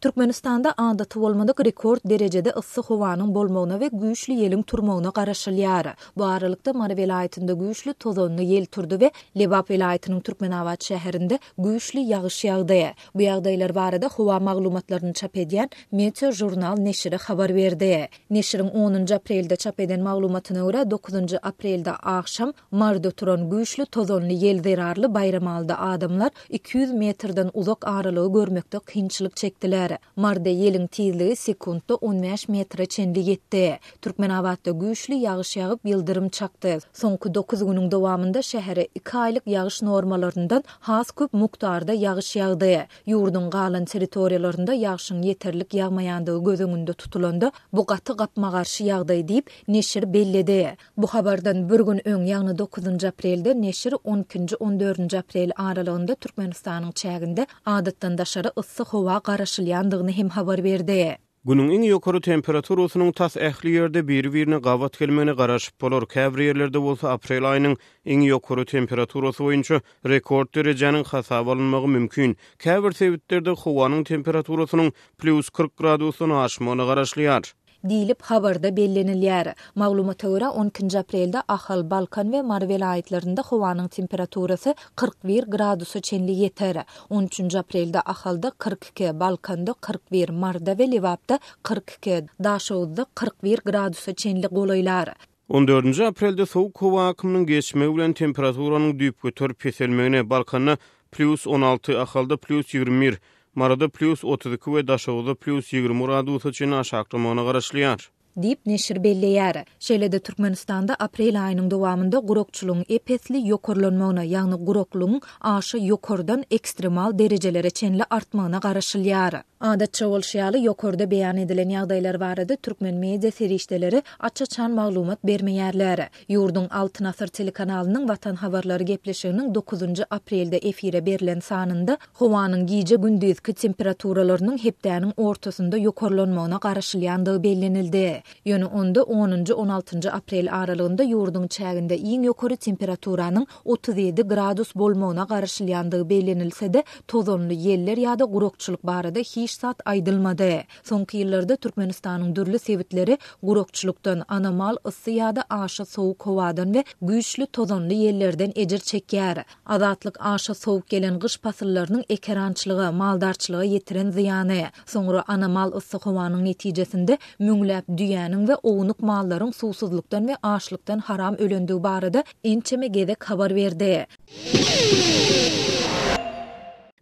Türkmenistanda adaty bolmadyk rekord derejede yssy howanyň bolmagyna we güýçli ýeliň turmagyna garaşylýar. Bu aralykda, Mary welaýatynda güýçli tozanly ýel turdy we Lebap welaýatynyň Türkmenabat şäherinde güýçli ýagyş ýagdy. Bu ýagdaýlar barada howa maglumatlaryny çap edýän Meteožurnal neşiri habar berdi. Neşiriň onunjy aprelde çap eden maglumatyna görä, dokuzynjy aprelde agşam Maryda turan güýçli tozanly ýel zerarly Baýramalyda adamlar 200 metrden uzak aralygy görmekde kynçylyk çekdiler. Maryda ýeliň tizligi sekuntda 15 metre çenli ýetdi. Türkmenabatda güýçli ýagyş ýagyp, ýyldyrym çakdy. Soňky dokuz günüň dowamynda şähere iki aýlyk ýagyş normalaryndan has köp mukdarda ýagyş ýagdy. Ýurduň galan territoriýalarynda ýagşyň ýeterlik ýagmaýandygy göz öňünde tutulanda, bu gaty gapma-garşy ýagdaý diýip, neşir belledi. Bu habardan bir gün öň, ýagny dokuzynjy aprelde neşir on ikinji-on dördünji aprel aralygynda Türkmenistanyň çäginde adatdan daşary yssy howa garaşylýandygyny hem habar berdi. Günüň iň ýokary temperaturasynyň tas ähli ýerde biri-birine gabat gelmegine garaşyp bolar, käbir ýerlerde bolsa aprel aýynyň iň ýokary temperaturasy boýunça rekord derejäniň hasaba alynmagy mümkin. Käbir sebitlerde howanyň temperaturasynyň plýus 40 gradusdan aşmagyna garaşylýar. Diýlip, habarda bellenilýär. Maglumata görä, on ikinji aprelde Ahal, Balkan we Mary welaýatlarynda howanyň temperaturasy 41 gradusa çenli ýeter. On üçünji aprelde Ahalda 42, Balkanda 41, Maryda we Lebapda 42, Daşoguzda 41 gradusa çenli golaýlar. On dördünji aprelde sowuk howa akymynyň geçmegi bilen temperaturanyň düýpgöter peselmegine, Balkanda plýus 16, Ahalda plýus 21, Maryda plýus 32 we Daşoguzda plýus 20 gradusa çenli aşaklamagyna garaşylýar. Diýip, neşir belleýär. Şeýle-de Türkmenistanda aprel aýynyň dowamynda gurakçylygyň ep-esli ýokarlanmagyna, ýagny guraklygyň aşa ýokardan ekstremal derejelere çenli artmagyna garaşylýar. Adatça bolşy ýaly, ýokarda beýan edilen ýagdaýlar barada türkmen media serişdeleri aç-açan maglumat bermeýärler. Ýurduň Altyn asyr telekanalynyň Watan habarlary gepleşiginiň dokuzynjy aprelde efire berlen sanynda howanyň gije-gündizki temperaturalarynyň hepdäniň ortasynda ýokarlanmagyna garaşylýandygy bellenildi. Ýöne onda onunjy-on altynjy aprel aralygynda ýurduň çäginde iň ýokary temperaturanyň 37 gradus bolmagyna garaşylýandygy bellenilse-de, tozanly ýeller ýa-da gurakçylyk barada hiç zat aýdylmady. Soňky ýyllarda Türkmenistanyň dürli sebitleri gurakçylykdan, anomal yssy ýa-da aşa sowuk howadan we güýçli tozanly ýellerden ejir çekýär. Azatlyk aşa sowuk gelen gyş pasyllarynyň ekerançylyga, maldarçylyga ýetiren zyýany, soňra anomal yssy howanyň netijesinde müňläp düýäniň we ownuk mallaryň suwsuzlykdan we açlykdan haram ölendigi barada ençeme gezek habar berdi.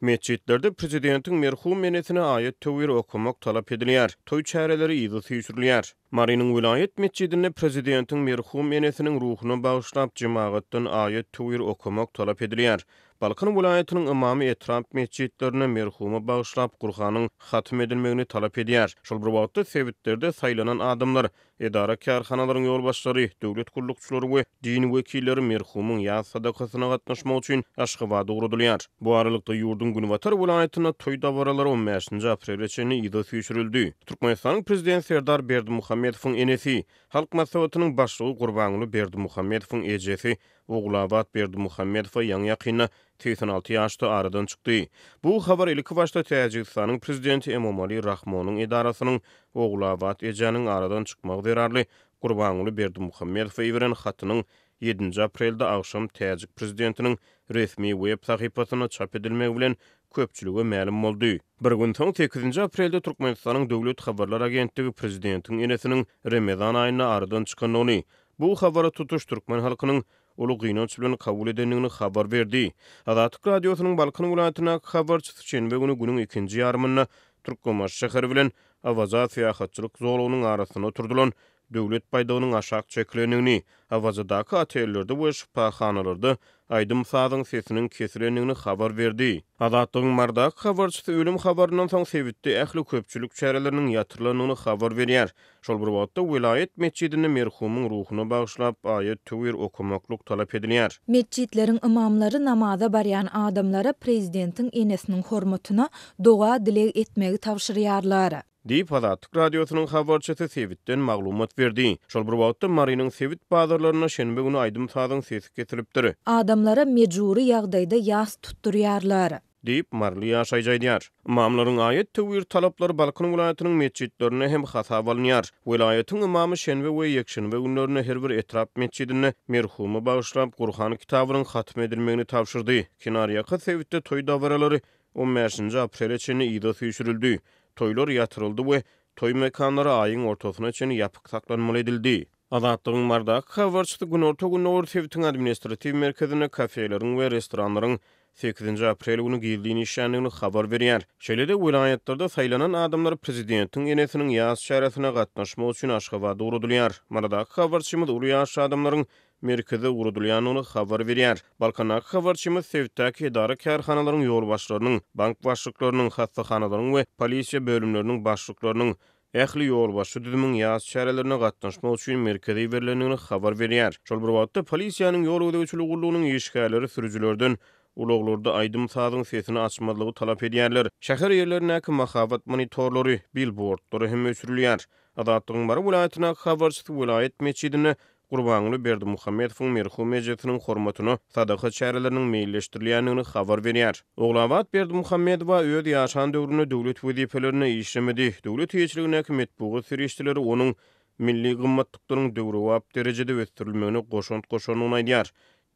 Metjitlerde prezidentiň merhum enesine aýat-töwir okamak talap edilýär, toý çäreleri yza süýşürilýär. Marynyň welaýat metjidinde prezidentiň merhum enesiniň ruhuna bagyşlap jemagatdan aýat-töwir okamak talap edilýär. Balkan welaýatynyň ymamy etrap metjitlerinde merhuma bagyşlap Gurhanyň hatym edilmegini talap edýär. Şol bir wagtda sebitlerde saýlanan adamlar, Edara-kärhanalaryň ýolbaşçylary, döwlet gullukçylary we din wekilleri merhumyň ýas sadakasyna gatnaşmak üçin Aşgabada ugradylýar. Bu aralykda, ýurduň günbatar welaýatynda toý dabaralary on bäşinji aprele çenli yza süýşürildi. Türkmenistanyň Prezidenti Serdar Berdimuhamedowyň enesi, Halk Maslahatynyň Başlygy Gurbanguly Berdimuhamedowyň ejesi Ogulabat Berdimuhamedowa ýaňy-ýakynda 86 ýaşda aradan çykdy. Bu habar ilkibaşda Täjigistanyň prezidenti Emomali Rahmonyň edarasynyň Ogulabat ejäniň aradan çykmagy zerarly Gurbanguly Berdimuhamedowa iberen hatynyň ýedinji aprelde agşam täjik prezidentiniň resmi web sahypasynda çap edilmegi bilen köpçülige mälim boldy. Bir gün soň, sekizinji aprelde Türkmenistanyň Döwlet habarlar agentligi prezidentiň enesiniň Remezan aýynda aradan çykandygyny, bu habary tutuş türkmen halkynyň uly gynanç bilen kabul edendigini habar berdi. Azatlyk Radiosynyň Balkan welaýatyndaky habarçysy şenbe güni günüň ikinji ýarymynda Türkmenbaşy şäheri bilen Awaza syýahatçylyk zolagynyň arasynda oturdylan döwlet baýdagynyň aşak çekilendigini, Awazadaky otellerde we şypahanalarda aýdym-sazyň sesiniň kesilendigini habar berdi. Azatlygyň Marydaky habarçysy ölüm habaryndan soň sebitde ähli köpçülik çäreleriniň ýatyrylandygyny habar berýär. Şol bir wagtda, welaýat metjidinde merhumyň ruhuna bagyşlap aýat-töwir okamaklyk talap edilýär. Metjitleriň ymamlary namaza barýan adamlara prezidentiň enesiniň hormatyna doga-dileg etmegi tabşyrýarlar. Diýip, Azatlyk Radiosynyň habarçysy sebitden maglumat berdi. Şol bir wagtda, Marynyň sebit bazarlarynda şenbe güni aýdym-sazyň sesi kesilipdir. Adamlara mejbury ýagdaýda ýas tutdurýarlar. Diýip, maryly ýaşaýjy aýdýar. Ymamlaryň aýat-töwir talaplary Balkan welaýatynyň metjitlerinde hem hasaba alynýar. Welaýatyň ymamy şenbe we ýekşenbe günlerinde her bir etrap metjidinde merhuma bagyşlap Gurhan kitabynyň hatm edilmegini tabşyrdy. Kenarýaka sebitde toý dabaralary on bäşinji aprele çenli yza süýşürildi. Toýlar ýatyryldy we toý mekanlary aýyň ortasyna çenli ýapyk saklanmaly edildi. Azatlygyň Marydaky habarçysy günorta-gündogar sebitiň administratiw merkezinde kafeleriň we restoranlaryň sekizinji aprel güni gizlin işländigini habar berýär. Şeýle-de, welaýatlarda saýlanan adamlar prezidentiň enesiniň ýas çäresine gatnaşmak üçin Aşgabada ugradylýar. Marydaky habarçymyz uly ýaşly adamlaryň merkeze ugradylýandygyny habar berýär. Balkandaky habarçymyz sebitdäki edara-kärhanalaryň ýolbaşçylarynyň, bank başlyklarynyň, hassahanalaryň we polisiýa bölümleriniň başlyklarynyň ähli ýolbaşçy düzümiň ýas çärelerine gatnaşmak üçin merkeze iberilendigini habar berýär. Şol bir wagtda, polisiýanyň ýol gözegçiligi gullugynyň işgärleri sürüjilerden ulaglarda aýdym-sazyň sesini açmazlygy talap edýärler. Şäher ýerlerindäki mahabat monitorlary, bilbordlary hem öçürilýär. Azatlygyň Mary welaýatyndaky habarçysy welaýat metjidinde Gurbanguly Berdimuhamedowyň merhum ejesiniň hormatyna sadaka çäreleriniň meýilleşdirilýändigini habar berýär. Ogulabat Berdimuhamedowa öz ýaşan döwründe döwlet wezipelerinde işlemedi. Döwlet eýeçiligindäki metbugat serişdeleri onuň milli gymmatlyklaryň döwrebap derejede ösdürilmegine goşant goşandygyny aýdýar.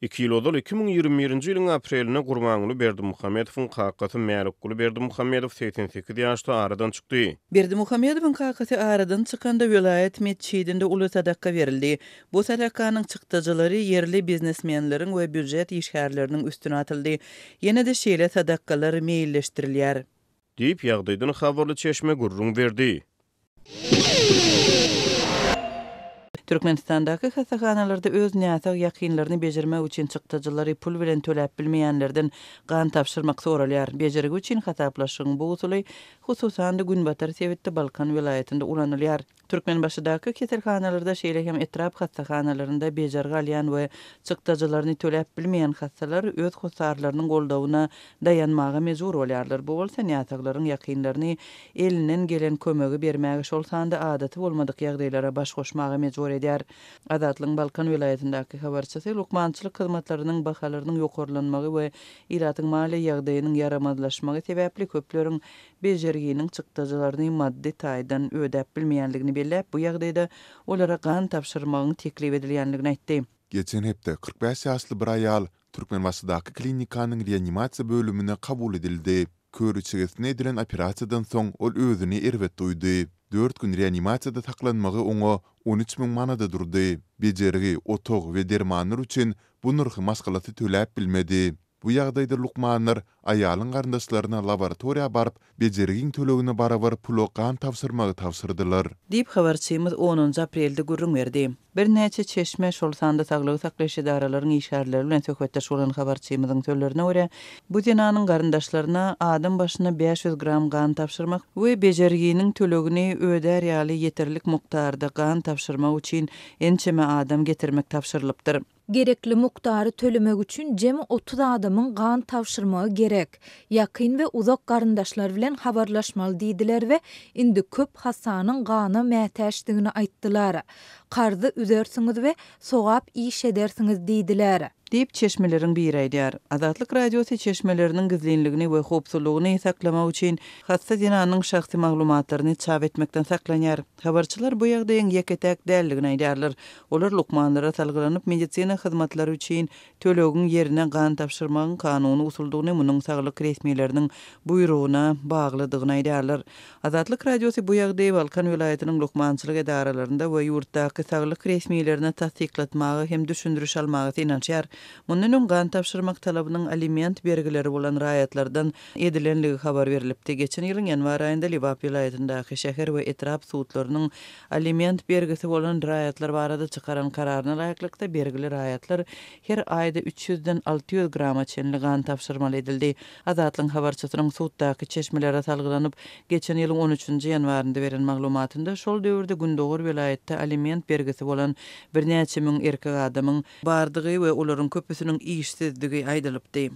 Iki ýyl ozal, 2021-nji ýylyň aprelinde Gurbanguly Berdimuhamedowyň kakasy Mälikguly Berdimuhamedow 88 ýaşda aradan çykdy. Berdimuhamedowyň kakasy aradan çykanda welaýat metjidinde uly sadaka berildi. Bu sadakanyň çykdajylary ýerli biznesmenleriň we býujet işgärleriniň üstüne atyldy. Ýene-de şeýle sadakalar meýilleşdirilýär. Diýip, ýagdaýdan habarly çeşme gürrüň berdi. Türkmenistandaky hassahanalarda öz näsag ýakynlaryny bejermek üçin çykdajylary pul bilen töläp bilmeýänlerden gan tabşyrmak soralýar. Bejergi üçin hasaplaşygyň bu usuly, hususan-da, günbatar sebitde, Balkan welaýatynda ulanylýar. Türkmenbaşydaky keselhanalarda, şeýle hem etrap hassahanalarynda bejergi alýan we çykdajylaryny töläp bilmeýän hassalar öz hossarlarynyň goldawyna daýanmaga mejbur bolýarlar. Bu bolsa näsaglaryň ýakynlaryny elinden gelen kömegi bermäge, şol sanda adaty bolmadyk ýagdaýlara baş goşmaga mejbur edýär. Azatlygyň Balkan welaýatyndaky habarçysy lukmançylyk hyzmatlarynyň bahalarynyň ýokarlanmagy we ilatyň maliýe ýagdaýynyň ýaramazlaşmagy sebäpli köpleriň bejerginiň çykdajylaryny maddy taýdan ödäp bilmeýändigini belläp, bu ýagdaýda olara gan tabşyrmagyň teklip edilýändigini aýtdy. Geçen hepde 45 ýaşly bir aýal Türkmenbaşydaky klinikanyň reanimasiýa bölümine kabul edildi. Kör içegesine edilen operasiýadan soň ol özüni erbet duýdy. Dört gün reanimasiýada saklanmagy oňa 13 müň manada durdy. Bejergi, otag we dermanlar üçin bu nyrhy maşgalasy töläp bilmedi. Bu ýagdaýda lukmanlar aýalyň garyndaşlaryna laboratoriýa baryp, bejergiň tölegine barabar pula gan tabşyrmagy tabşyrdylar. Diýip, habarçymyz onunjy aprelde gürrüň berdi. Birnäçe çeşme, şol sanda saglygy saklaýyş edaralaryň işgärleri bilen söhbetdeş bolan habarçymyzyň sözlerine görä, bu zenanyň garyndaşlaryna adam başyna 500 gram gan tabşyrmak we bejerginiň tölegini ödär ýaly ýeterlik mukdarda gan tabşyrmak üçin ençeme adam getirmek tabşyrylypdyr. Gerekli mukdary tölemek üçin jemi 30 adamyň gan tabşyrmagy gerek. Ýakyn we uzak garyndaşlar bilen habarlaşmaly diýdiler we indi köp hassanyň gana mätäçdigini aýtdylar. Karzy üzersiňiz we sogap iş edersiňiz diýdiler. Diýip, çeşmeleriň biri aýdýar. Azatlyk Radiosy çeşmeleriniň gizlinligini we howpsuzlygyny saklamak üçin hassa zenanyň şahsy maglumatlaryny çap etmekden saklanýar. Habarçylar bu ýagdaýyň ýeke-täk däldigini aýdýarlar. Olar lukmanlara salgylanyp, medisina hyzmatlary üçin tölegiň ýerine gan tabşyrmagyň kanuny usuldygyny, munuň saglyk resmileriniň buýrugyna baglydygyny aýdýarlar. Azatlyk Radiosy bu ýagdaýy Balkan welaýatynyň lukmançylyk edaralarynda we ýurtdaky saglyk resmilerine tassyklatmaga hem düşündiriş almaga synanyşýar. Mundan öň gan tabşyrmak talabynyň aliment bergileri bolan raýatlardan edilenligi habar berlipdi. Geçen ýylyň ýanwar aýynda Lebap welaýatyndaky şäher we etrap sudlarynyň aliment bergisi bolan raýatlar barada çykaran kararyna laýyklykda, bergili raýatlar her aýda üç ýüzden 600 grama çenli gan tabşyrmaly edildi. Azatlygyň habarçysynyň suddaky çeşmelere salgylanyp, geçen ýylyň on üçünji ýanwarynda beren maglumatynda şol döwürde gündogar welaýatda aliment bergisi bolan birnäçe müň erkek adamyň bardygy we olaryň köpüsiniň işsizdigi aýdylypdy.